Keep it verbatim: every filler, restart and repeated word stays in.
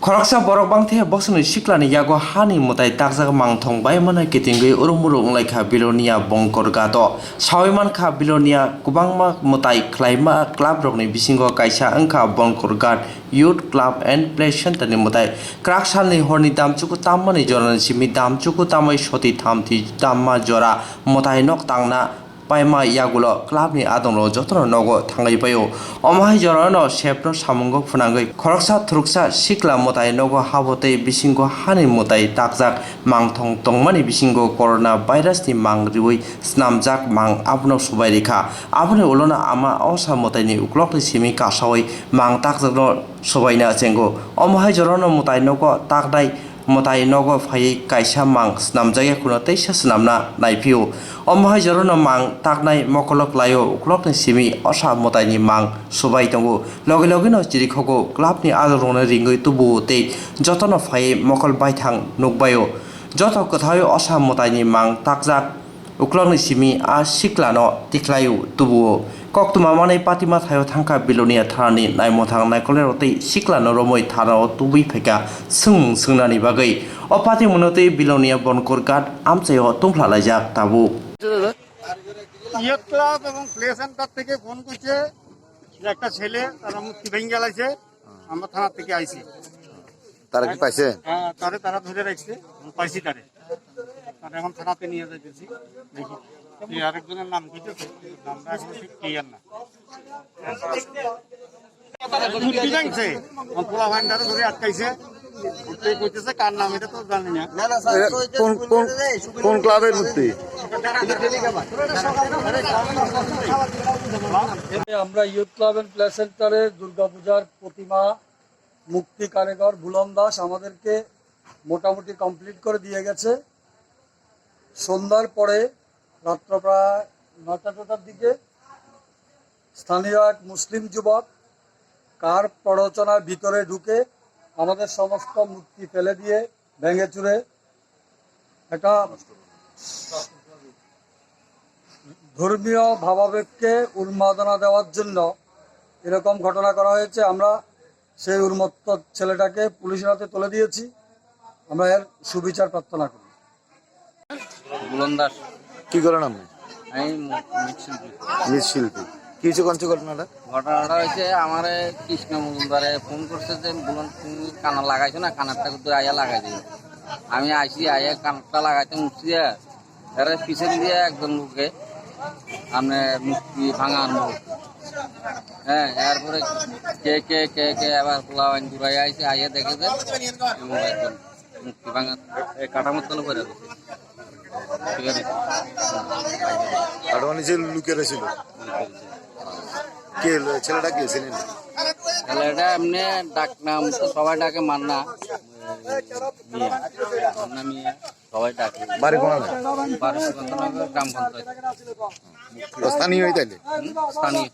Khoroksa borok bangthe bosongni siklani yago hani mwtai takjak mangthong bai mano kitingwi urumuru wnglaikha Bilonia Bongkorgato. Sawi mankha Bilonia kwbangma mwtai khlaima club rokni bisingo kaisa wngkha Bongkorgat Youth Club and Play Center ni mwtai. Kwrak salni horni damchuku tammani jorani simi damchuku tamwi soti thamthi tamma jora mwtai nok tangna paima yagulo clubni adongrok jotono nogo thangwi paio. Omo hai jorano sepno samungo phwnangwi khoroksa thuruksa sikla mwtai nogo habo tei bisingo hani mwtai takjak mangthong tongmani bisingo corona virusni mang riwi snamjak mang abono subai rikha. Aboni ulono ama osa mwtaini uklokni simi kasawi mang takjakno subaina chengo. Omo hai jorano mwtai nogo taknai mwtai nogo phaiwi kaisa mang snamjakya khuno teisa snamna naiphio. Omo hai jorano mang taknai mokolo klaio, uklokni simi osa mwtaini mang subai tongo. Logi logino chirikhogo clubni adongrokno ringwi tubuo tei jotono phaiwi mokol baithang nukbaio. Joto kwthaiwi osa mwtaini mang takjak uklokni simi a siklano tikhlaio tubuo. Koktwma manwi patima thaio thangkha Bilonia thanani naimwthang naikolnairok tei siklano romwi thanao tubui phaikha swngmung swngnani bagwi. O patimungno tei Bilonia Bonkorgat amchaio tungphla laijak tabuk. Youth club এবং play centre থেকে ফোন করছে যে একটা ছেলে তারা মূর্তি ভেঙে গেলাইছে, আমরা থানা থেকে আইছি। তারা কি পাইছে? হ্যাঁ, তারে তারা ধরে রাখছে, পাইছি তারে। তারা এখন থানাতে নিয়ে যাইতেছি, দেখি। এই আরেকজনের নাম কি? নামটা এখন ঠিক ক্লিয়ার না। মূর্তি ভাঙছে, আমার পোলা ভাইন্ডারে ধরে আটকাইছে। উঠতে কইতেছে কার নাম, এটা তো জানি না। না, না, স্যার, এটা তো এটা কোন, কোন, কোন ক্লাবের মূর্তি? আমরা ইয়ুথ ক্লাব অ্যান্ড প্লে সেন্টারের দুর্গাপূজার প্রতিমা মূর্তি কারিগর ভুলন দাস আমাদেরকে মোটামুটি কমপ্লিট করে দিয়ে গেছে। সন্ধ্যার পরে রাত্র প্রায় নটা টটার দিকে স্থানীয় এক মুসলিম যুবক কার প্ররোচনায় ভিতরে ঢুকে আমাদের সমস্ত মূর্তি ফেলে দিয়ে ভেঙে চুরে একটা ধর্মীয় ভাবাবেগকে উন্মাদনা দেওয়ার জন্য এরকম ঘটনা করা হয়েছে। আমরা সেই উন্মত্ত ছেলেটাকে পুলিশের হাতে তুলে দিয়েছি। আমরা এর সুবিচার প্রার্থনা করি। বুলন দাস। কি করেন আপনি? আমি মৃৎশিল্পী। মৃৎশিল্পী। কি হয়েছে কোন ঘটনাটা? ঘটনাটা হয়েছে, আমারে কৃষ্ণ মজুমদারে ফোন করছে যে, "বুলন, তুমি কানা লাগাইছো না, কানারটা কিন্তু আয়া লাগাই দিও।" আমি আইছি, আয়া কানারটা লাগাইতে উঠছি, এর পিছন দিয়ে একজন লোকে, মানে, মূর্তি ভাঙার মুখ। হ্যাঁ, এরপরে কে, কে, কে, কে আবার পোলাওয়ান ঘুরাই আইছে, আইয়া দেখে যে এমন একজন মূর্তি ভাঙা, এই কাঠামোর তলে পড়ে রয়েছে। ঠিক আছে? কাঠামো নিচে লুকিয়ে রয়েছিল। কে, ছেলেটা কে, চিনেন? ছেলেটা এমনি ডাক নাম তো সবাই ডাকে মান্না। মিয়া। মান্না মিয়া। সবাই ডাকে। বাড়ি কোন এলাকায়? বাড়ি সুকান্তনগর গ্রাম পঞ্চায়েত। ও স্থানীয় তাইলে? হুম, স্থানীয়।